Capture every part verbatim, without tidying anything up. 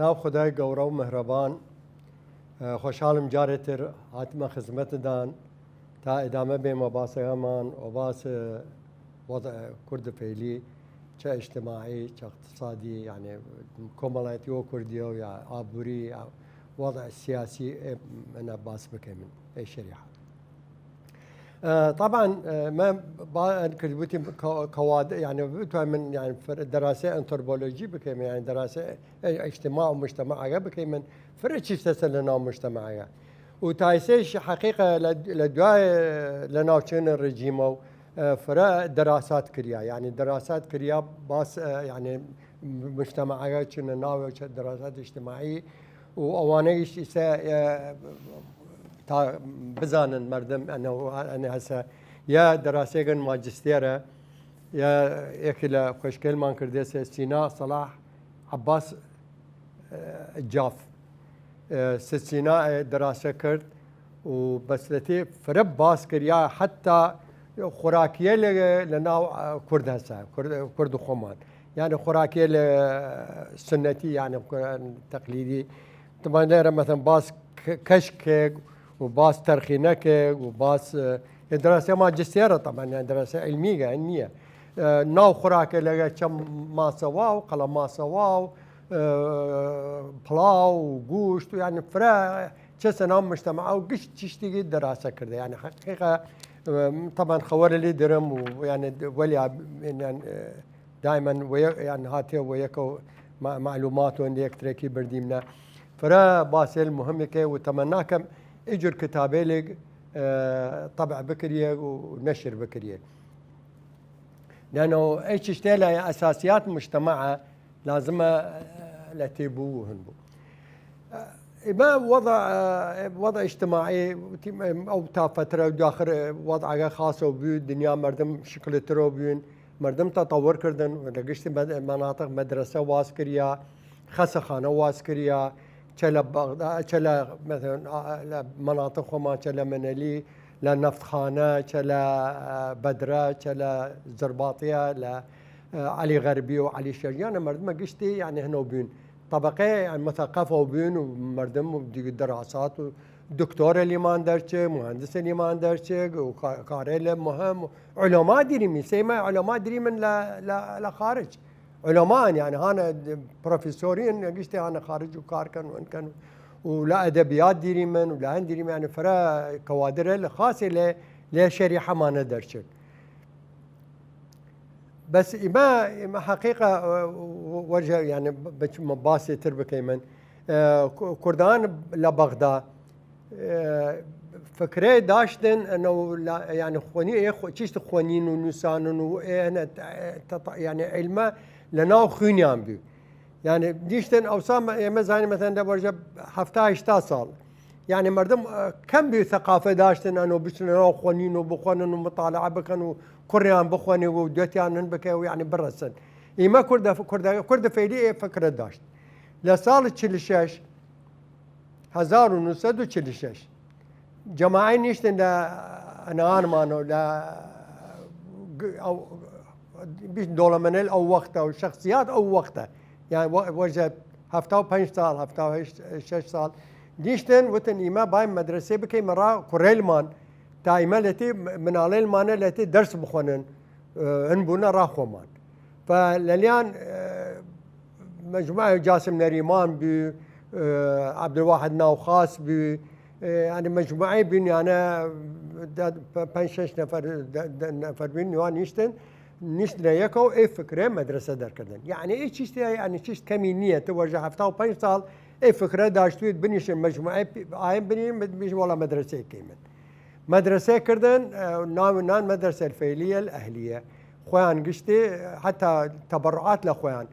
ناو خودای گەورە و مهرەبان. خوەشحالم جارێتر هاتمە خزمەتدان تا ئدامە بێمە باسەگەمان و باس وەزع کورد فەیلی، چە ئجتماعی، چە اقتصادی، یعنی کۆمەڵایەتی وە کوردیە و یا ئابووری، وەزع سیاسی، منە باس بکەیمن ئەی شەریحە. طبعا، ما با کردبوتیم کەواد، یعنی بتوان من یعنی دەراسە ئەنترۆپۆلۆژی بکەیم، یعنی دەراسە ئجتماع و مجتمعەگە بکەیم، من فرە چیشتەسە لە ناو مجتمعەگە. و تایسەیش حەقیقە لە دوای لە ناوچەن رژیمە و فرە دەراسات کریا، یعنی دەراسات کریا باس، یعنی مجتمعەگە چنە ناوێ، چە دەراسات ئجتماعی و ئەوانەیش ئیسە تا بزانن مردم ئەنە هەسە یا دەراسێگن ماجستێرە یا یەکی لە خوشکێلمان کردێسە سینا سەلاح عباس جاف سچینا دەراسە کرد و بەسلەتی فرە باس کریا حتا خوراکیە لە ناو کورد هەسە، کورد خۆمان، یعنی خوراکیە لە سنەتی، یعنی تەقلیدی. تمان لێرە مەسەن باس کەشکێک و باس تەرخینەکێک و باس دەراسە ماجستێرە، تەمان یان دەراسە علمیگە نییە. ناو خوراکە لەگە چەم ماسەوا و قەڵە ماسەوا و پڵاو و گوشت و یعنی فرە چەسە ناو مجتمع و گشت چیشتیگی دەراسە کردە، یعنی حەقیقە. تەمان خەوەرە لی درم و یعنی وەلی دایمەن وە یەک، یان هاتێ وە یەکەو معلومات و یەکترەکی بردیمنە. فرە باسێل مهمێکێ و تەمەناکەم ئیجور کتابێلێک طبع بکریە و نەشر بکریە. لأنه ئەی چشتێ لە ئەساسیات مجتمعە لازمە لە تێبوو هن بوو. ئیمە وەضع، وەضع ئجتماعی ئەو تا فترە داخر وەضعەگە خاسەو بوو، دنیا مردم شکلترەو بوون، مردم تەتەور کردن، لە گشتی مەناطق مەدرسە واز کریا، خەسەخانە واز کریا، چە لە بەغدا، چە لە مەسەلەن لە مەناطق خۆمان، چە لە مەنەلی، لە نەفتخانە، چە لە بەدرە، چە لە زرباطیە، لە عەلی غەربی و عەلی شەرژیانە مردمە گشتی یعنی هەنەو بوون. طبقەی متەقەفەو بوون و مردم و دیگ دەراسات و دکتۆرە لیمان دەرچێ، مهندسە لیمان دەرچێ و کارێ لە مهم و علەما دیریمی، سەیمە علەما دیریمن لە خارج. علەمان یعنی هانە پرۆفیسۆرین گشتی هانە خارج و کار کەن و ئەن کەن و لە ئەدەبیات دیریمن و لە هەن دیریمن، یعنی فرە کەوادرە لە خاصی لە لە شەریحەمانە دەرچێ. بەس ئیمە، ئیمە حەقیقە وەرژە یعنی بچمە باسێ تر بکەیمن. کوردان لە بەغدا فکرێ داشتن ئەنە یعنی خوەنی ئێ چیشت خوەنین و نووسانن و ئێنە یعنی علمە لە ناو خوینیان بی. یعنی دیشتن ئەوسا ئێمە زانین مەسەلەن لە وەرژە هەفتا هەشتا ساڵ یعنی مردم کەم بی ثقافە داشتن ئەنو بچنە ناو خوەنین و بخوەنن و مطالعە بکەن و کوڕیان بخوەنێ و دوێتیان نن بکە و یعنی بڕەسن. ئیمە کوردە کوردە کوردە فەیلی ئێ فکرە داشت لە ساڵ چل و شەش، هەزار و نوسەد و چل و شەش جەماعەی نیشتن لە ئەنانمانەوە لە ئەو دۆڵەمەنێل ئەو وەختە و شەخسیات ئەو وەختە یان وەژە هەفتا و پەنج ساڵ، هەفتا و شەش ساڵ نیشتن وتن ئیمە بایم مەدرسێ بکەیمە ڕا کوڕێلمان تا ئیمە لەتی مناڵێلمانە لەتی دەرس بخوەنن. هن بوونە ڕاخۆمان فە لەلیان مجموعە جاسم نەریمان بی، عبدالواحد ناوخاس بی، یعنی مجموعەی بینیانە پنج شش نفر نفر بین نوا نیشتن نیشتنە یەکەو ئەی فکرە مەدرسە دەرکردن یعنی ئەی چیشتە یعنی چیشت کەمی نییە تو وەژە هەفتا و پەنج ساڵ ئەی فکرە داشتویت بنیشن مجموعەی ئایم بنین بیش وەڵا مەدرسەی کەیمن. مەدرسەی کردن ناو نان مەدرسە فەیلیە ئەهلیە خۆیان گشتی حتا تەبڕعات لە خۆیان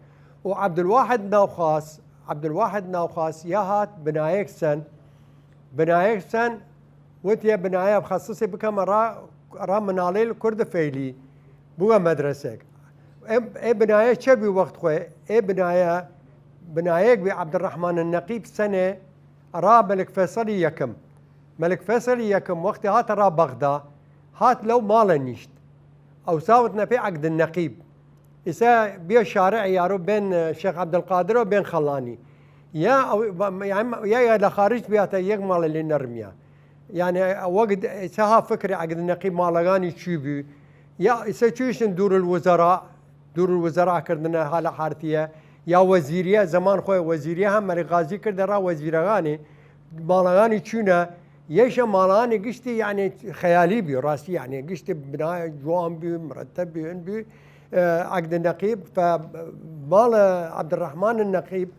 و عبدالواحد ناوخاس عبدالواحد ناوخاس یا هات بنایەک سەن بنایەک سەن وتیە بنایە خەسسی بکەمە ڕا ڕا مناڵەیل کورد فەیلی بووە مەدرسێک. ئێ بنایە چە بی وەخت خوێ ئێ بنایە بنایەک بی عبدالرحمن نەقیب سەنێ ئەڕا مەلک فەیسەڵی یەکم. مەلک فەیسەڵی یەکم وەختی هاتە ڕا بەغدا هات لەو ماڵە نیشت ئەوسا وتنە پێ عەگد نەقیب. ئیسە بیە شارع یارۆ بێن شێخ عەبدولقادرەوە بێن خەڵانی. یا ئەو، یا، یا لە خارج بیاتە یەک ماڵە لێ نەڕمیا. یانێ وەگد ئیسە ها فکر عەگد نەقیب ماڵەگانی چوی بی. یا ئیسە چویشن دور الوزراء، دور الوزراء کردنە ها لە حارتیە، یا وەزیریە، زەمان خوەی وەزیریە هەم مەلک غازی کردە ڕا وەزیرەگانی، ماڵەگانی چوینە، یەیشە ماڵەگانی گشتی یانێ خەیالی بی، ڕاستی یانێ گشتی بنای جوان بی، مرتب بی، هن بی، ئە، عەگد نەقیب، فە ماڵە عەبدڕەحمان نەقیب،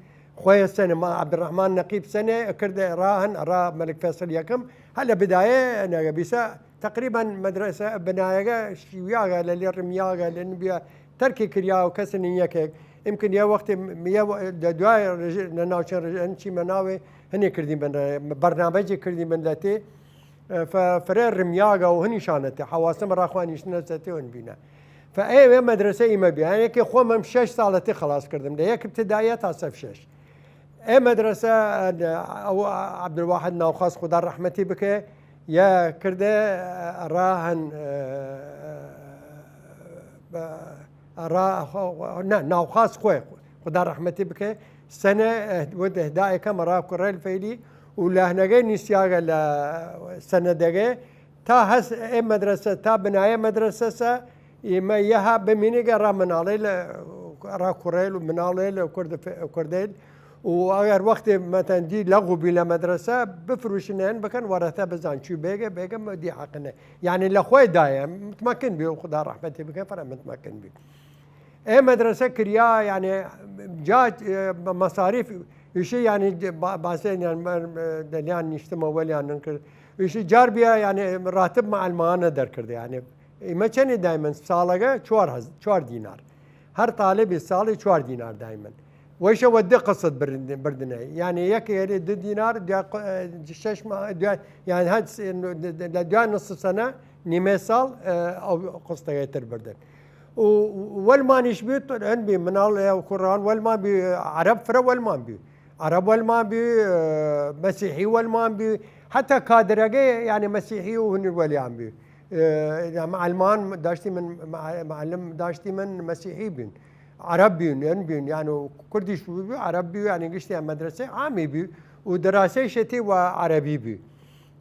خوەیە سەنێ، ما عەبدڕەحمان نەقیب سەنێ، کردە ڕا هن، ڕا مەلک فەیسەڵ یەکم، هە لە بدایە نەگە بیسە، تەقریبەن مەدرەسە بنایەگە شیویاگە لە لێ ڕمیاگە لە نبیە تەرکی کریا و کەس نین یەکێک. ئیمکن یە وەختێ م-، یە وە-، لە دوای ڕژ-، لە ناوچەن ڕژ-، ئەن چیمە ناوێ هەنێ کردی من، بەرنامەجی کردی من لە تێ، ئە، فە-، فرە ڕمیاگە و هەنیشانە تێ، حواسم ڕاخوانیشتنە سە تێ ون بینە. فە ئێوێ مەدرسە ئیمە بی. یعنی یەکێ خوەمم شەش ساڵەتی خلاص کردم، لە یەک ابتدائیە تا سەف شەش. ئێ مەدرسە، ئە، ئەو عەبدولواحد ناوخاس خودا ڕەحمەتی بکە، یا کردە، ئە، ڕاهن، ئە، ئە، ئە، ڕا-، خۆ-، نە، ناوخاس خوەی خودا ڕەحمەتی بکە، سەنە، ئە، ود هدایەکە مەڕا کوڕێل فەیلی و لەهنەگەی نیسیاگە لە سەنەدەگەی تا هەس ئێ مەدرسە، تا بنایە مەدرسەسە، ئیمە یەها بمینیگە ڕا مناڵەیل، ڕا کوڕەیل و مناڵەیل و کورد ف-، کوردەیل. و ئەگەر وەختێ مەتەن دی لەغو بی لە مەدرسە، بفروشنێن بکەن وەرەتە بزان چوی بێگە، بێگە مە دی حەقنە. یعنی لە خوەی دایە، متمەکن بی و خودا ڕەحمەتی بکە، فرە متمەکن بی. ئێ مەدرسە کریا، یعنی جا، ئێ، مەساریف ئیشی، یعنی با-، باسێن، یان مە-، دەلیان نیشتمە وەلیان نن کرد. ئیشی جار بیا، یعنی ڕاتب معلمانە دەرکردە، یعنی ئیمە چەنی دایمن ساڵەگە چوار هەز-، چوار دینار. هەر تاالبی ساڵی چوار دینار دایمن. وەیشە وە دە قسط برن-، بردنە. یعنی یەک یەری دە دینار، دیا ق-، ئێ، شەش ما-، دیا، یعنی هەر س-، لە دیا نصف سەنە، نیمێ ساڵ، ئێ، ئەو قسطەگەی تر بردن. و وەلمانیش بی، هەن بی مناڵ، ئێ، کوڕان وەلمان بی، عەرەب فرە وەلمان بی. عەرەب وەلمان بی، ئێ، مەسیحی وەلمان بی، حتا کادرەگەی، یعنی مەسیحی و هنر وەلیان بی. ئێ، یا معلمان داشتی من، مع-، معلم داشتی من مەسیحی بین. عەرەب بین، هن بین، یعنی کوردیش بی، عەرەب بی، یعنی گشتی مەدرسەی عامی بی و دەراسەی شەتی و عەرەبی بی.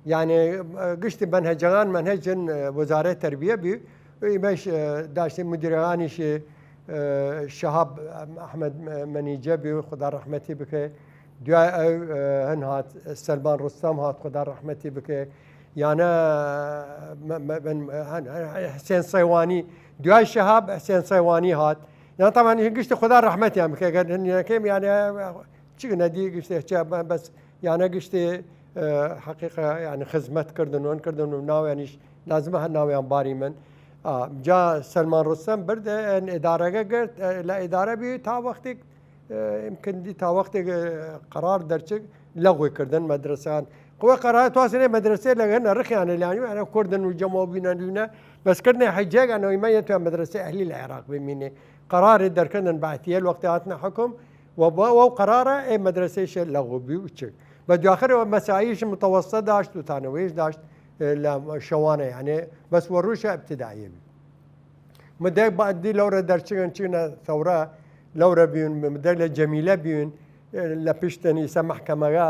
یعنی، ئێ، گشتی مەنهەجەگان مەنهەجن، ئێ، وەزارەت تەربیە بی. ئیمەش، ئێ، داشتی مدیرەگانیشی، ئێ، شەهاب ئەحمەد مەنیجە بی، خودا ڕەحمەتی بکە. دوای ئەو، ئێ، هەن هات، سەلمان ڕوستەم هات، خودا ڕەحمەتی بکە. یانە، مە-، مە-، من-، هەن-، هەن-، حسێن سەیوانی، دوای شەهاب حسێن سەیوانی هات. یان تەمان گشتی خودا ڕەحمەتیان بکە، گەر هەنیەکەیم، یانە، چی نەدی گشتی، چی بە-، بەس یانە گشتی، ئێ، حەقیقە، یعنی خزمەت کردن، وەن کردن و ناویانیش لازمە هەر ناویان باری من. ئا، جا سەلمان ڕوستەم بردە، ئێ، ئیدارەگە گرت، ئێ، لە ئیدارە بی تا وەختیک، ئێ، ئیمکن دی تا وەختیک، ئێ، قەرار دەرچگ لەغوی کردن مەدرسەیان. قوە قەرار تواسنێ مەدرسەی لەگە نەرخیانە لانی، یعنی کردن و جەمەوە بینە لونە، بەس کردنێ حەجێگ ئەنەوەی مە یەتوان مەدرسەی ئەهلی لە عێراق بمینێ. قەراری دەرکردن بەعتیە وەختی هاتنە حکم، و بە وەو قەرارە ئێ مەدرسەیشە لەغو بی و چگ. بە دواخرەوە مەساییش متەوەسە داشت و تانەوەیش داشت، ئێ، لە شەوانە، یانێ بەس وە ڕووشە ابتدائیە بی. مدەک بعدی لەورە دەرچگن چگنە ثەورە، لەورە بیون، مدەک لە جەمیلە بیون، ئێ، لە پشتن ئیسە مەحکەمەگە،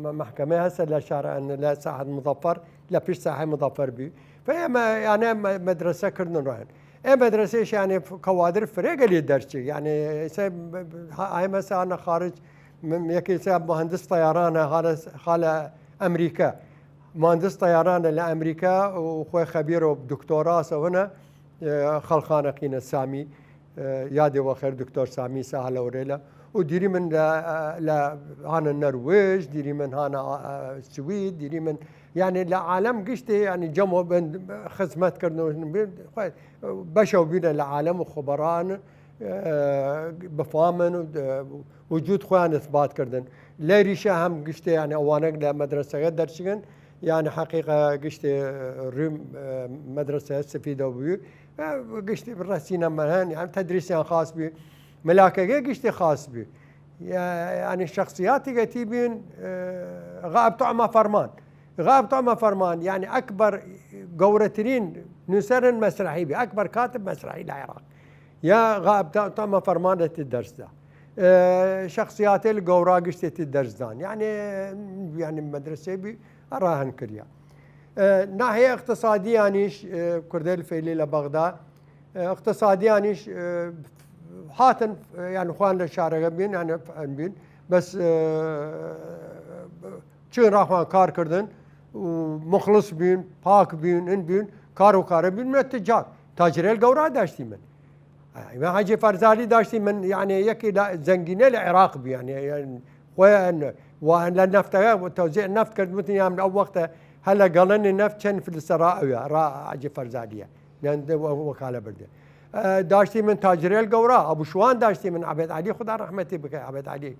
مە-، مەحکەمە هەسە لە شارە، لە ساحەت مزەفەر، لە پشت ساحەت مزەفەر بی. فە ئێمە، یانێ مە-، مەدرسە کردن ڕاهن. ئێ مەدرسەیش، یانێ ف-، کەوادر فرێگە لێ دەرچگ. یانێ ئیسە ب-، ب-، ها-، ئایمە سانە خارج، م-، یەکێ سا مهندس طیرانە، حالە، حالە ئەمریکا. مهندس طیرانە لە ئەمریکا و خوەی خەبیر و دکتۆراسە هنە، ئێ، خەڵخانە قینە سامی، ئێ، یادێ وەخێر دکتۆر سامی سا هەلەورێلە. و دیری من لە، لە هانە نەروێژ، دیری من هانە، ئە، سوید، دیری من، یانێ لە عالەم گشتێ، یانێ جەمەو بن خزمەت کردن و بن، خوەی بەشەو بینە لە عالەم و خبران، ئێ، بفامن و، ئێ، وجود خوەیان اثبات کردن. لەیریشە هەم گشتێ، یانێ ئەوانەک لە مەدرسەگە دەرچگن، یانێ حەقیقە گشتێ ڕوی، ئێ، مەدرسە سفیدە بوی. ئێ، گشتێ ڕەسینە مەهەن، یانێ تەدریسیان خاص بی. ملاکەگە گشتێ خاص بی. یا-، یانێ شخصیاتی گەتی بین، ئێ، غائب طعمە فەرمان. غائب طعمە فەرمان، یانێ ئەکبەر گەورەترین نووسەرن مەسرەحی بی. ئەکبەر کاتب مەسرەحی لە عێراق. یا غائب تا-، تامە فەرمانەتی دەرسدا. شەخسیاتەیل گەورا گشتێتی دەرس دان، یانێ، یانێ مەدرەسەی بی ئەڕا هەن کریا. ناحیە ئقتسادیانیش، کوردەیل فەیلی لە بەغدا، ئقتسادیانیش هاتن، یان خوان لە شارەگە بین، یان بین، بەس چین راخوان کار کردن و مخلص بین، پاک بین، ان بین، کار و کارە بین، من تجار، تاجرەیل گەورا داشتی من. ئیمە حاجی فەرزالی داشتی من، یانێ، یەکی لە زەنگینە لە عراق بی، یانێ، یان خوەیان و لە نەفتەگە و تەوزیع نەفت کرد، وتن یان ئەو وەختە هەلە گەڵەنی نەفت چەن فلسە را ئەویا، را حاجی فەرزالیە، یان وەکالە بردە. داشتی من تاجرەیل گەورا، ئەبو شوان داشتی من، عەبێد عەلی، خودا رەحمەتی بکە، عەبێد عەلی،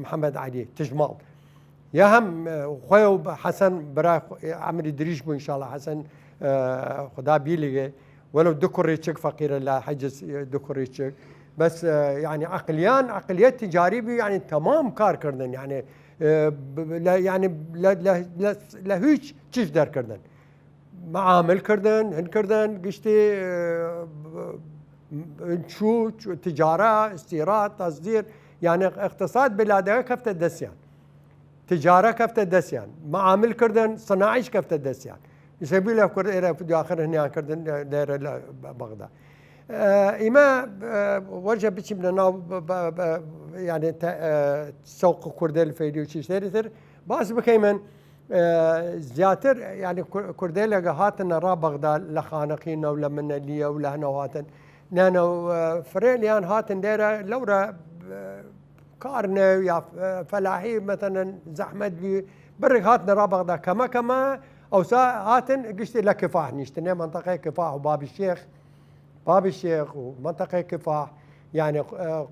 محەمەد عەلی تژماڵ. یا هەم خوەی و حەسەن برا، عەمری دریژ بو انشاءاللە، حەسەن، خودا بیلیگێ، وەلەو دو کوڕیچگ فەقیرە لە حەجز، دو کوڕیچگ. بەس، یانی عەقلیان عەقلیەت تجاری بی، یانی تەمام کار کردن، یانی، یانی لە هویچ چیش دەرکردن. معامل کردن، هن کردن، گشتی، چو، تجارە، استیراد، تصدیر، یانی ئقتساد بلادەگە کەفتە دەسیان. تجارە کەفتە دەسیان، معامل کردن، صناعیش کەفتە دەسیان. ئیسە بی لە کورد ئێرە دواخر هنیان کردن دەێرە لە بەغدا. ئیمە وەرجە بچیم لە ناو، یانی سەوق کوردەیل فەیلی و چیشتەیلی تر باس بکەیمن. زیاتر، یانی کوردەیلەگە هاتنە را بەغدا لە خانەقینە و لە منەلیە و لە هەنەو هاتن نانە و فرێلیان هاتن دێرە لەورە کار نەێ یا فەلاحی، مەسەلەن، زەحمەت بی، بڕێگ هاتنە را بەغدا کەمە کەمە، ئەوسا هاتن گشتی لە کفاح نیشتنێ، منطقەی کفاح و بابی شێخ، بابی شێخ و منطقەی کفاح، یانی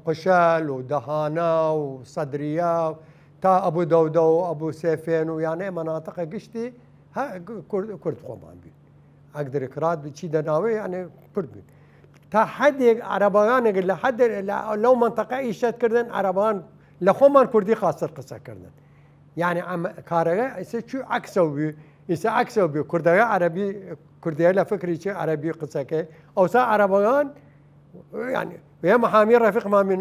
قوشەل و دەهانە و سەدریە و تا ئەبو دەودە و ئەبو سێفێن و یانی مناطقە گشتی هە کورد، کورد خوەمان بی. ئەگدرێ کراد چی دەناوێ، یانێ کورد بی. تا حەدێگ عەرەبەگانێگ لە حەد لەو منطقە ئیشەت کردن، عەرەبەگان لە خوەمان کوردی خاستر قسە کردن. یانی ئەم کارەگە ئیسە چو عەکسەو بی، ئیسە عەکسەو بی، کوردەگە عەرەبی، کوردەگە لە فکری چی عەرەبی قسە کەێ، ئەوسا عەرەبەگان، یانی، وێ محامی رەفیق مامی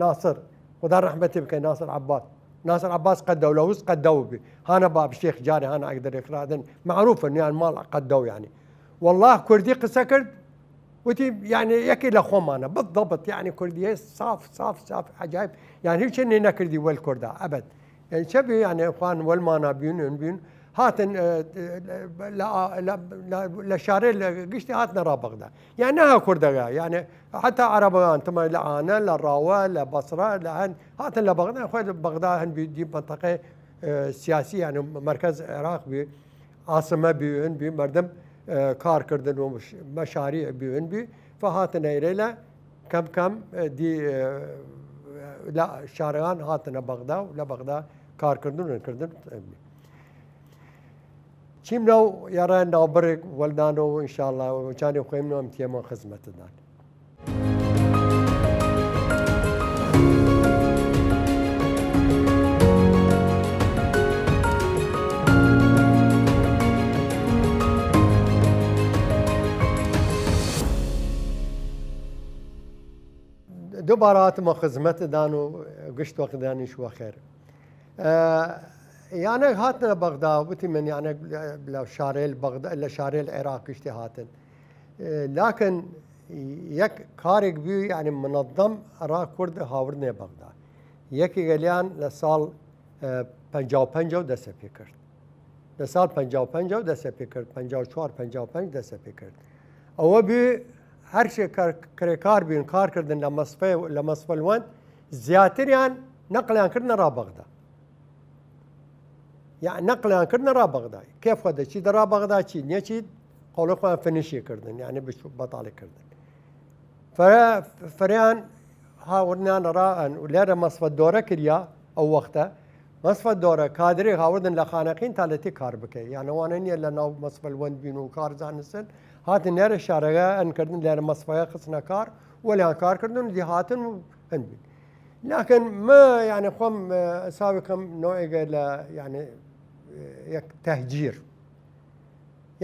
ناسر، خودا رەحمەتی بکەی، ناسر عەباس. ناسر عەباس قەدەو، لە وز قەدەو بی. هانە باب شێخ جارێ، هانە ئەگدرێ کرادن. معروفن، یان ماڵ قەدەو، یانی. والله کوردی قسە کرد، وتی، یانی، یەکی لە خوەمانە. بالضبط، یانی، کوردی ساف، ساف، ساف، عجایب. یانی، هیچ نی نەکردی وەل کوردا، ئەبەد. یانی، چە بی، یانی، خوان وەلمانا بیون، بین. هاتن، لە شارێ، لە گشتی هاتنە را بەغدا. یانی، نەها کوردەگە، یانی، حەتا عەرەبەگان، تمە لە ئانە، لە راوە، لە بەسرە، لە هەن، هاتن لە بەغدا، خوەی بەغدا هەن بی، دی منطقەی سیاسی، یانی، مەرکەز عراق بی، عاسمە بی، هەن بی، مەردم کار کردن و مەشاریع بی، هەن بی، فهاتن ئەیرەیلە کەم کەم، دی، لە شارەگان هاتنە بەغدا و لە بەغدا کار کردن و کردن. چیم ناو یارە ناوبڕێک وەلدانەوە، انشاءاللە، و چانێ خوەیم نوام تیەمە خزمەتدان. دوبارە هاتمە خزمەتدان و گشت وەختدانیش وەخێر. یانە هاتنە بەغدا، وتی من یانە لە شارەیل بەغدا، لە شارەیل عراق گشتی هاتن. لکن یەک کارێک بی، یعنی منظم ئەرا کورد هاوردنێ بەغدا. یەکێگەلیان لە ساڵ پەنجا و پەنج دەسە پێ کرد. لە ساڵ پەنجا و پەنج دەسە پێ کرد، پەنجا و چوار، پەنجا و پەنج دەسە پێ کرد. ئەوە بی هەر شێ کرێکار بین، کار کردن لە مەسفە، لە مەسفە لوەند زیاتریان نەقلیان کردنە را بەغدا. یعنی نەقلیان کردنە را بەغدا. کێف خۆ دەچی دە را بەغدا چی نیە چی، قەوڵی خۆیان فنیشی کردن، یعنی بچ بەتاڵی کردن. فە-، فریان هاوردنیان رائن و لێرە مەسفە دۆرە کریا ئەو وەختە. مەسفە دۆرە کادرێک هاوردن لە خانەقین تا لەتی کار بکەی. یعنی وانە نیە لە ناو مەسفە لوەند بین و کار زانستن. هاتن لێرە شارەگە ئەن کردن لێرە مەسفەگە خستنە کار، وەلیان کار کردن، دی هاتن و هەن بین. لکن ما، یعنی، خوەم، ئە، ساوی کەم نوعێگە لە، یعنی، ئە، یەک تەهجیر.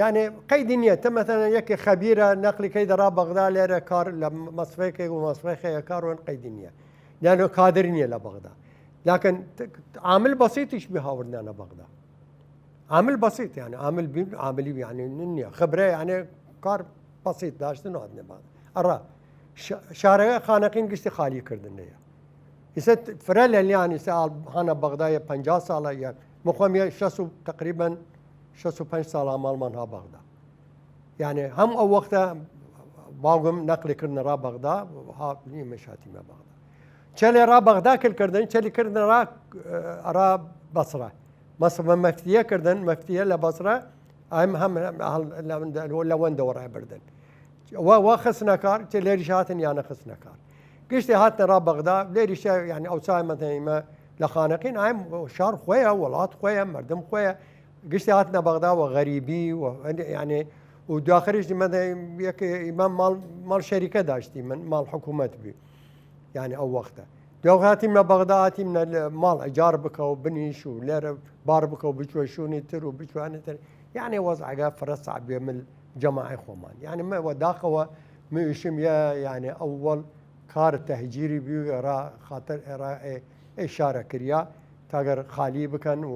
یعنی، قەیدی نیە. تە، مەسەلەن، یەکی خەبیرە، نەقلی کەی دەڕا بەغدا، لێرە کار لە مەسفەیەکێ و مەسفەیەکێ کار وەن قەیدی نیە. یانە کادر نیە لە بەغدا. لەکن عامل بەسیتیش بی هاوردنانە بەغدا. عامل بەسیت، یانە عامل بی، عاملی بی، یانە نیە. خبرە، یانە کار بەسیت داشتن و هاتنە بەغدا. ئەڕا ش-، شارەگە خانەقین گشتی خالی کردن لێە. ئیسە فرە لە لیان ئیسە ئاڵ هانە بەغدا یە پەنجا ساڵە، یە مخۆم یە شەس و تقریباً شەس و پەنج ساڵە ماڵمان ها بەغدا. یانە هەم ئەو وەختە باوگم نەقلی کردنە ڕا بەغدا، ها نیمە شاتیمە بەغدا. چەلێ ڕا بەغدا کل کردن، چەلی کردنە ڕا، ئەڕا بەسرە. مەسەڵەن مەفتیە کردن، مەفتیە لە بەسرە، ئەم هەم، هەم لە وەن دەوەڕای بردن. وە، وە خستنە کار، چە لێریش هاتن یانە خستنە کار. گشتی هاتنە ڕا بەغدا، لێریشە، یعنی، ئەو چای مەتەیمە لە خانەقین، ئایم شار خوەیە، وڵات خوەیە، مردم خوەیە. گشتی هاتنە بەغدا وە غەریبی، وە، یعنی، و دواخریش مەدە یەک ئیمە ماڵ، ماڵ شەریکە داشتی من، ماڵ حکوومەت بی. یعنی، ئەو وەختە. دو هاتیمە بەغدا، هاتیمە لە ماڵ ئەجار بکە و بنیش و لێرە بار بکە و بچوە شوونی تر و بچوانە تر. یعنی، وەزعەگە فرە سەعبێ مل جەماعی خۆمان. یعنی، مە وە داخەوە مئویشم یە، یعنی، ئەوەڵ کار تەهجیری بی و ئێرا خاتر ئێرا ئێ، ئێ شارە کریا، تاگەر خالی بکەن و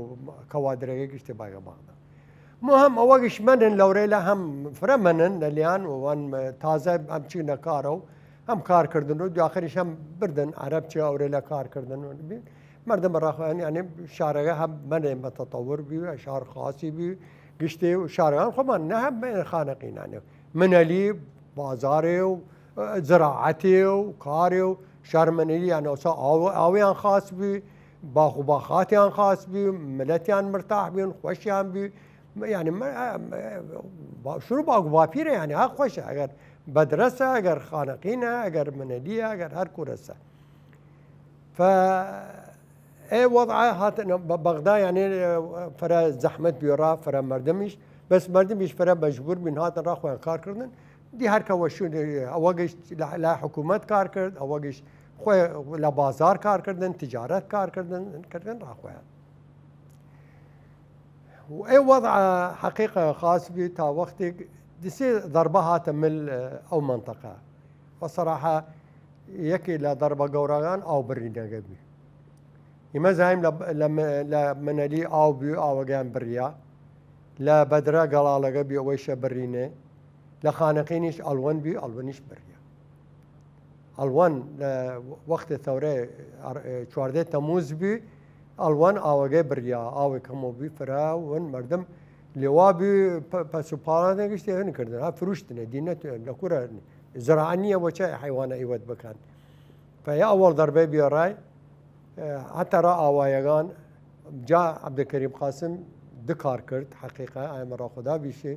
کەوادرەگە گشتی باگە بەغدا. مهم ئەوەگیش منن لەورەیلە هەم فرە منن لەلیان و وان تازە ئەم چینە کارە و هەم کار کردن و دواخریش هەم بردن عەرەب چێ ئەورەیلە کار کردن و بی مردم ڕاخوان، یعنی، شارەگە هەم منێ مەتەتەور بی و شار خاصی بی گشتی و شارەگان خۆمان نە هەم خانەقینانێ منەلی بازارێ و زراعەتێ و کارێ و شار منەلی یان ئەوسا ئاو-، ئاویان خاص بی، باخ و باخاتیان خاص بی، ملەتیان مرتاح بین، خوەشیان بی، یعنی، مە-، ئە-، مە-، با-، شروع باگ و باپیرە، یعنی، ها خوەشە، ئەگەر بەدرەسە، ئەگەر خانەقینە، ئەگەر منەلیە، ئەگەر هەر کورەسە. فە ئێ وەضع هاتن بە-، بەغدا، یعنی، فرە زەحمەت بیۆرا، فرە مردمیش، بەس مردمیش فرە مەجبور بین هاتن ڕا خوەیان کار کردن. دی هەر کە وەشون ئەوە گشت لە، لە حکوومەت کار کرد، ئەوە گشت خوێ لە بازار کار کردن، تجارەت کار کردن، کردن ڕا خوەیان. و ئێ وەضع حەقیقە خاص بی تا وەختێک دسێ ضربە هاتە مل ئەو منطقە. و صراحە یەکی لە ضربە گەوراگان ئاو برینەگە بی. ئیمە زایم لە، لە م-، لە منەلی ئاو بی، ئاوەگەیان بریا. لە بەدرە گەڵاڵەگە بی، ئەوەیشە برینێ. لە خانەقینیش ئەڵوەن بی، ئەڵوەنیش بریا. ئەڵوەن لە وەختێ تەورێ ئەڕ-، چواردە تەموز بی، ئەڵوەن ئاوەگەی بریا، ئاوێ کەمەو بی فرە ون مردم لێوا بی، پە-، پەس و پاڵانێ گشتێ هن کردن، ها فروشتنێ، دینە تو-، لە کورە زراعە نییە، وەچە حیوانە ئیوەت بکەن. فە یا ئەوەڵ ضربەی بیۆرای، ئە، هەتا ڕا ئاوایەگان جا عەبدولکەریم قاسم دو کار کرد، حەقیقە، ئایمە ڕا خدا بیشێ.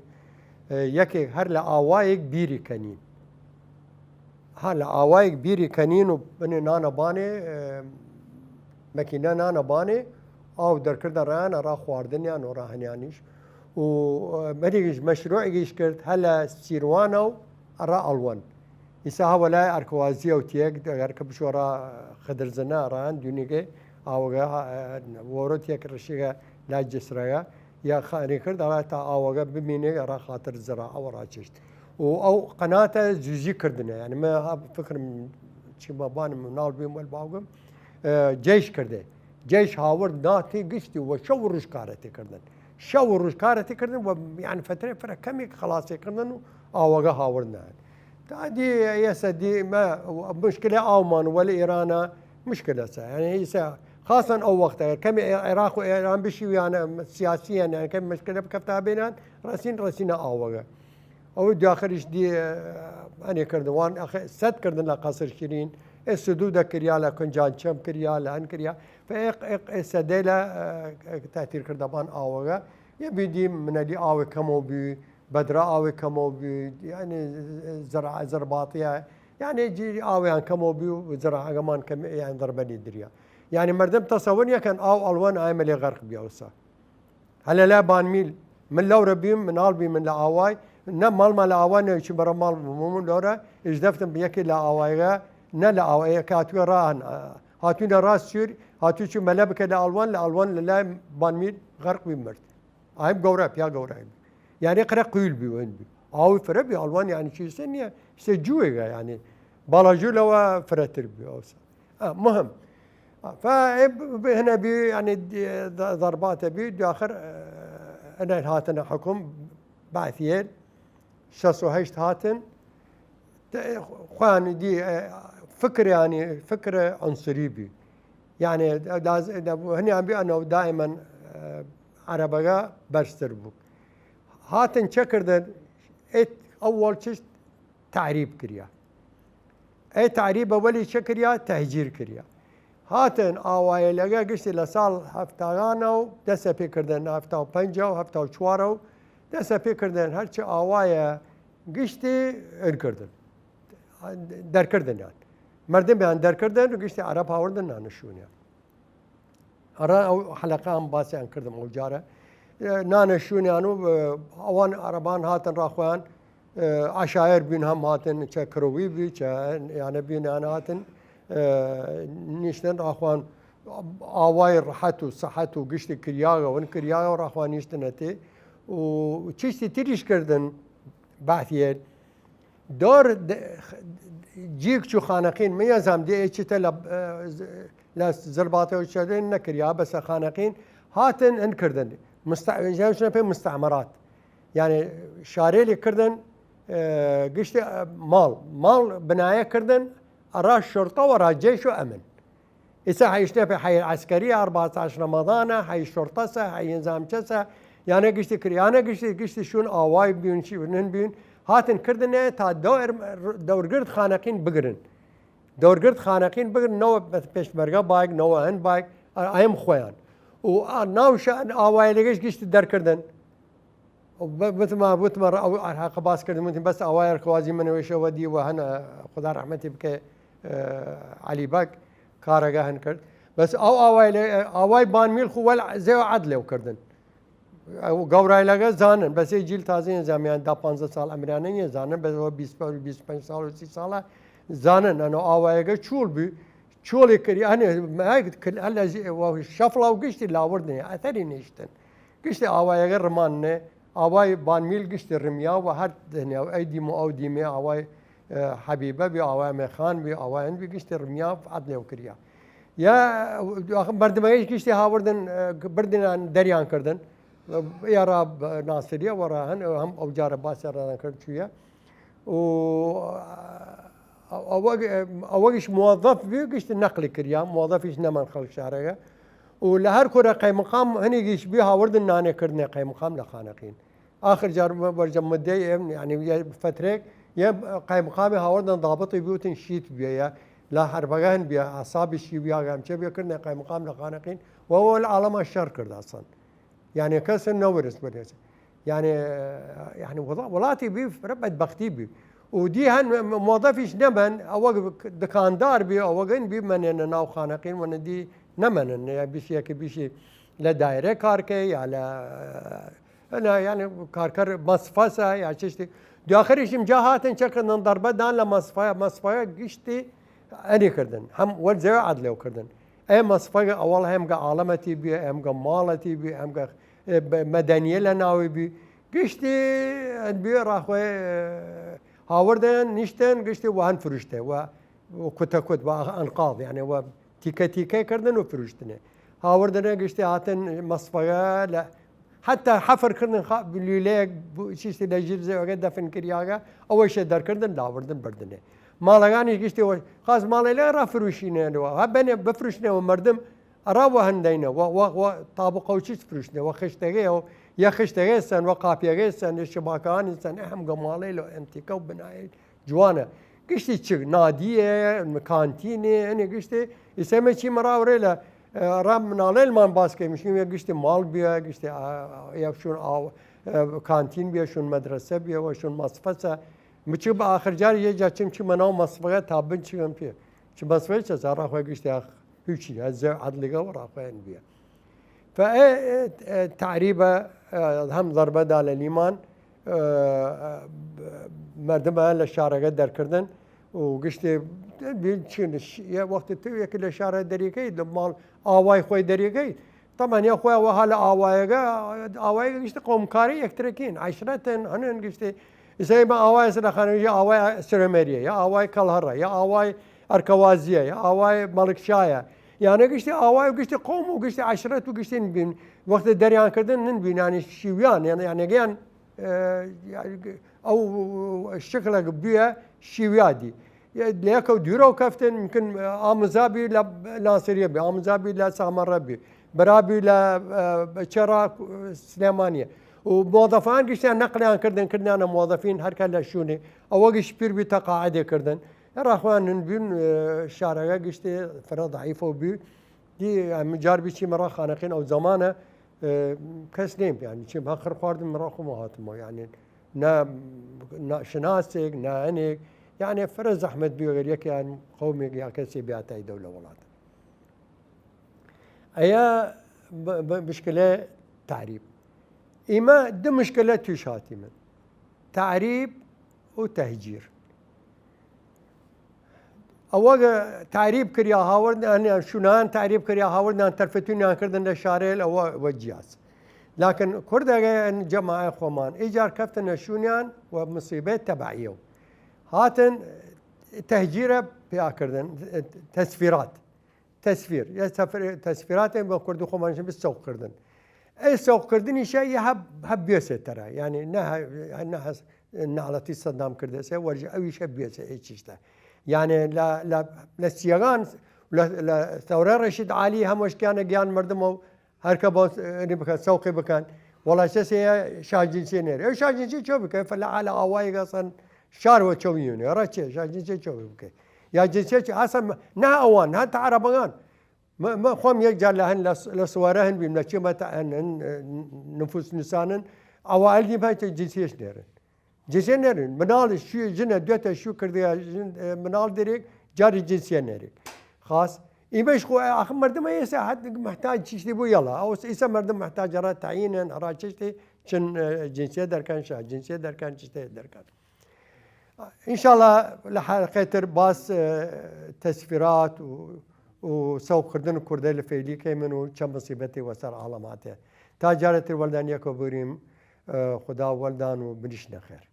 ئە، یەکێک هەر لە ئاوایەک بیری کەنین. ها لە ئاوایەک بیری کەنین و بنێ نانە بانێ، ئە، مەکینە نانە بانێ، ئاو دەرکردە ڕایان ئەڕا خواردنیان و ڕاهنیانیش. و، ئە، مەریگیش مەشروعێکیش کرد، هە لە سیروانە و ئەڕا ئەڵوەن. ئیسا هەوەلای ئەرکەوازیە و تیەک، ئەگەر کە بچوە ڕا خدرزنە ڕان دونیگەی ئاوەگە، ئە، وەرۆ تیەک ڕشیگە لای جسرەگە، یا خانی کرد، ئەڕا تا ئاوەگە بمینێ، ئەڕا خاتر زرا ئەوە ڕاچشت. و ئەو قەناتە زوزی کردنە، یعنی، من ها فکرم چی مەبانم ناڵ بیم وەل باوگم، ئە، جەیش کردێ. جەیش هاورد ناتی گشتی و شەو و ڕوژ کارەتی کردن. شەو و ڕوژ کارەتی کردن و، یعنی، فترە فرە کەمێک خلاصی کردن و ئاوەگە هاورد نان. تا دی، ئێسە دی، مە، مشکلە ئاومان وەل ئێرانە مشکلە سە. یعنی، ئیسە خاصەن ئەو وەختە کەمی عێراق و ئێران بشیویانە سیاسیەن، یعنی، کەمی مشکلە بکەفتا بینان، ڕەسین، ڕەسینە ئاوەگە. ئەو دواخریش دی، ئە، ئەنێ کردن وان، ئەخ-، سەد کردن لە قەسر شیرین، ئێ سدوو دەکریا لە کنجان چەم کریا، لە ئەن کریا. فە ئێق، ئێق، ئێ سەدەی لە، ئە، تاتیر کردەبان ئاوەگە. یە بیدی منەلی ئاوێ کەمەو بی، بەدرا ئاوێ کەمەو بی، یعنی زرع-، زرباتیە. یعنی جی ئاویان کەمەو بی و زرعەگەمان کەم، یعنی ضربەلی دریا. یعنی مردم تەسەور یەکەن ئاو ئەڵوەن ئایمە لێ غەرق بیاوسە. هەلە لا بانمیل، من لەورە بیم، مناڵ بیم، من لە ئاوای، نە ماڵما لە ئاوا نەوچی بەرە ماڵ بموم لەورە، ئیش دەفتم یەکی لە ئاوایگە، نە لە ئاوایگە کە هاتووە ڕاهن، هاتووینە ڕاست چیر، هاتوو چی مەلە بکە لە ئەڵوان، لە ئەڵوان لە لای بانمیل غەرق بی مرد. ئایم گەورە، پیا گەورە ئایم. یعنی قرە قویل بی وەن بی. ئاوی فرە بی ئەڵوان یعنی چی سە نییە، سە جوێگە یعنی. باڵاجوو لەوە فرەتر بی ئەوسا. ئە، مهم. ئە، فا ئێ ب-، ب-، هنە بی، یعنی، دی-، ض-، ضرباتە بی، دواخر، ئە، ئەنە هاتنە حکوم، بعثیەر، شەست و هەشت هاتن، ت-، خوان دی، ئە، فکر، یعنی، فکر عنصری بی. یعنی، داز-، دا-، هنیان بی ئەنە دائما، ئە، عەرەبەگە بەرزتر بوو. هاتن چە کردن؟ ئێ ئەوەڵ چشت تعریب کریا. ئەی تعریبە وەلی چە کریا؟ تەهجیر کریا. هاتن ئاوایەلەگە گشتی لە ساڵ هەفتاگانە و دەسە پێ کردن، هەفتا و پەنجا و هەفتا و چوارە و دەسە پێ کردن هەرچی ئاوایە گشتی ئەن کردن. دەرکردنیان. مردمیان دەرکردن و گشتی عەرەب هاوردن نانشونیان. ئەڕا ئەو حەلەقە هەم باسیان کردم ئەو جارە. ئێ، نانە شوونیان و، ئێ، ئەوان عەرەبان هاتن ڕاخۆیان، ئێ، عەشایەر بین هەم هاتن، چە کروی بی، چە یانە بین یانە هاتن، ئێ، نیشتن ڕاخوان ئاوای ڕەحەت و سەحەت و گشتی کریاگە ون کریاگە و ڕاخوان نیشتنە تێ و چیشتی تریش کردن بەعثیەر. دۆر د-، جیگ چوو خانەقین، من یەزام دێ ئێ چیتە لە، لە زرباتەوە چەدێن نەکریا، بەسە خانەقین هاتن ئەن کردن. مستع-، ژیان شنە پێ مستعمرات. یعنی، شارێلی کردن، ئێ، گشتی، ئێ، ماڵ. ماڵ بنایە کردن، ئەڕا شرطە و ڕا جێش و ئەمن. ئیسە هەیشتە پێ حەی عەسکەری، ئەربەعتاش ڕەمەضانە، حەی شرطەسە، حەی نظامچەسە، یانە گشتی کر-، یانە گشتی، گشتی شون ئاوای بین، شی نن بین، هاتن کردنێ تا دەور-، دەورگرد خانەقین بگرن. دەورگرد خانەقین بگرن، نەوە پێشمەرگە بایگ، نەوە هەن بایگ، ئەم خۆیان. و ئا-، ناوشە ئاوای لەگەش گشتی دەرکردن. و ب-، بتما، بتما ئەو ئەرهاقە باس کردم، وتم، بەس ئاوای ئەرخوازی منەوەشەوە دی و هەن، ئە، خودا ڕەحمەتی بکە، ئە، عەلی بەگ کارەگە هەن کرد. بەس ئەو ئاوای لە، ئاوای بانمیل خو وەل زێ عەد لێو کردن. ئەو گەورایلەگە زانن، بەس ئی جیل تازە یە زامیان دا پانزە ساڵ ئەمرانە نیە زانن، بەس وە بیست، بیست و پەنج ساڵ و سی ساڵە زانن، ئەنە ئاوایەگە چوڵ بی، چوڵی کری، ئەنێ، مەگ کل، ئەلە زی-، وە شەفڵا و گشتی لاوردنێ، ئەثەری نیشتن. گشتی ئاوایەگە ڕماننێ، ئاوای بانمیل گشتی ڕمیا و هەر دنیا و ئەی دیم و ئەو دیمێ ئاوای، ئە، حەبیبە بی، ئاوای مێخان بی، ئاوای هەن بی، گشتی ڕمیا عەد لێو کریا. یا، ئاخ، مردمەگەیش گشتی هاوردن، ئە، بردنان دەریان کردن. یا ڕا ناسریە وە ڕا هەن، هەم ئەو جارە باسی ڕادان کرد چویە. و ئەوە، ئەوەگیش موەظەف بی، گشت نەقلی کریا، موەظەفیش نەمان خەڵک شارەگە. و لە هەر کورە قەیمقام هەنێگیش بی هاوردن نانێ کردنێ قەیمقام لە خانەقین. ئاخر جار وەرجە مدەی ئێم، یعنی، یە فترێک، یە قەیمقامی هاوردن ضابطی بوتن شیت بیە، یا لە هەربەگان بیە، ئەسابی شی بیا گامچە بیا کردنێ قەیمقام لە خانەقین، و ئەوە لە عالەما شەر کرد ئەسڵەن. یعنی، کەس نەورس بەرێز. یعنی، یعنی، وڵا-، وڵاتی بی، فرە بەدبەختی بی. و دی هەن موەظەفیش نەمەن، ئەوە دکاندار بی، ئەوە گەن بی، مەنێنە ناو خانەقین، وەنە دی نەمەنن، یا بیشی، یەکی بیشی لە دایرە کار کەی، یا لە، ئەنا، یعنی، کارکەر مەسفەسە، یا چشتی. دواخریشم جا هاتن چەکردن ضربە دان لە مەسفەیە، مەسفەیە گشتی ئەنی کردن. هەم وەر زەوێ عەد لێو کردن. ئێ مەسفەگە ئەوەڵ هەمگە عاڵەمەتی بی، هەمگە ماڵەتی بی، هەمگە، ئێ، ب-، مەدەنیە لە ناوی بی. گشتی ئەن بی ڕاخوێ، ئێ، هاوردن، نیشتن، گشتی وە هەن فروشتێ، وە، وە کوتە کوت، وە ئەنقاض، یعنی وە تیکە تیکە کردن و فروشتنێ. هاوردنێ گشتی هاتن مەسفەگە لە حتی حەفر کردن خا-، لویلەیەک بو-، چیشتی لە ژیر زەوەگە دەفن کریاگە، ئەوەیشە دەرکردن، لاوردن بردنێ. ماڵەگانیش گشتی وە، خاس ماڵی لە ڕا فروشینێ لەوە. ها بەنێ بفروشنێ و مردم ئەڕا وە هەندەینە، وە، وە، وە تابقە و چیش فروشنێ، وە خشتەگەی و یە خشتەگەی سەن، وە قاپیەگەی سەن، یە شباکەگانی سەن، ئە هەمگە ماڵی لە ئەنتیکە و بنایەی جوانە. گشتی چ، نادیە، کانتینێ، ئەنێ گشتی، ئیسەمە چی مەڕاوڕێ لە، ئە، ڕا مناڵێلمان باس کەی، مشکیم یە گشتی ماڵ بیە، گشتی ئا-، ئا-، یا شون ئاو-، ئە، کانتین بیە، شون مەدرسە بیە، وە شون مەسفەسە. مچی بە ئاخر جار یە جا چیم چی مەناو مەسفەگە تا بن چیم پێ. چی مەسفەی چە زارا خوێ گشتی ئاخ هیچی، ئە زە عەدلیگە وە ڕاخوێن بیە. فە ئێ، ئێ، ئێ، تعریبە، ئێ، هەم ضربە دا لە لیمان، ئێ، ئێ، مردمە لە شارەگە دەرکردن و گشتێ بین چین، ش-، یە وەختی تو یەکی لە شارە دەریەکەی، لە ماڵ ئاوای خۆی دەریەکەی، تەمەنیا خۆی وەها لە ئاوایەگە، ئاوایەگە گشتی قومکاری یەکترەکین، عەشرەتن، هەنێن گشتی، ئیسە ئێمە ئاوای سەرەخانەویژە ئاوای سرەمێریە، یا ئاوای کەڵهەڕە، یا ئاوای ئەرکەوازیە، یا ئاوای مەڵکشایە، یانە گشتی ئاوای و گشتی قەوم و گشتی عەشرەت و گشتی نبین، وەختە دەریان کردن نبینانی شیویان، یانە، یانەگەیان، ئەو شکلە بیە شیویادی. لەکە و دوورەو کەفتن، ممکن ئامزابی لە ناسریە بی، ئامزابی لە سامەڕە بی، برابی لە چێڕا سلێمانیە. و مۆدەفان گشتیان نەقلیان کردن، کردنانە مۆدەفین، هەرکە لە شوونی ئەوە گشت پیر بی تەقاعدێ کردن. ئێرە خوان هن بین، ئێ، شارەگە گشتێ فرە ضعیفە و بی. دی، ئێ، جار بی چی مەڕا خانەقین ئەو زەمانە، ئێ، کەس نیم، یعنی، چی هەقر خواردن مەڕا خۆم هاتمەوە، یعنی، نە، نە شناسێک، نە هەنێک، یعنی، فرە زەحمەت بی وەگەر یەکیان قەومێک یا کەسێ بیاتای دەو لە وڵات. ئەیە ب-، ب-، مشکلە تعریب. ئیمە دو مشکلە تویش هاتیمن. تعریب و تهجیر. ئەوە تعریب کریا هاوردن، شونان تعریب کریا هاوردن، تەرفتونیان کردن لە شارەیل ئەوە وە جیاز. لکن کوردەگە جەماعە خۆمان ئیجار کەفتنە شونیان و مصیبەی تەبعیە و هاتن تهجیرە پیا کردن، تسفیرات. تسفیر. یا سفر-، تسفیرات بە کوردی خۆمان بس سوق کردن. ئەی سوق کردنیشە یە هەب، هەب بێسێ تەرە. یعنی، نە هە-، نە هەس-، ناڵەتی سەدام کردەسێ، وەرژ ئەویشە بێسێ ئەی چیشتە. یعنی، لە، لە، لە سیەگان، لە، لە سەورە ڕێشید عالی هەموشکیانە گیان مردم و هەرکە بۆ، اه، بکەن، سوقی بکەن. وەڵا چەسێ شاجنسیە نێر. ئەو شاجنسی چۆ بکەن؟ فەلە عالە ئاوایگە سن شار وە چەویونێ. ڕە چێ؟ شاجنسی چۆ بکەن؟ یا جنسیە چێ؟ ئاسە م-، نە ئەوان، هەتا عەرەبەگان. م-، م-، خۆم یەک جار لە هەن لە س-، لە سوارە هەن بیم، لە چێ مەتە هەن، هەن، اه، نفوس نوسانن، ئەوە ئەلگی پای جنسیەش نێرن. جنسیە نێرن. مناڵ شوی ژنە دوێتە شو کردگە ژن، اه، مناڵ دەرێک، جاری جنسیە نێرێک. خاص. ئیمەش خو آخر مردم ئێسا حد محتاج چیشتی بو یلا. ئەو ئیسا مردم محتاج را تعیینن، را چیشتی چن، اه، جنسیە دەرکەن، شا جنسیە دەرکەن، چیشتی دەرکەن. ئینشاڵڵا لە حەلقەی تر باس، ئێ، تەسفیرات و، و سەوقکردن کوردەیل فەیلی کەیمن و چەن مصیبەتی وەسەر عاڵەم هاتێ. تا جارێ تر وەلدان یەکەو بووریم، ئێ، خودا وەلدان و بنیشنە خێر.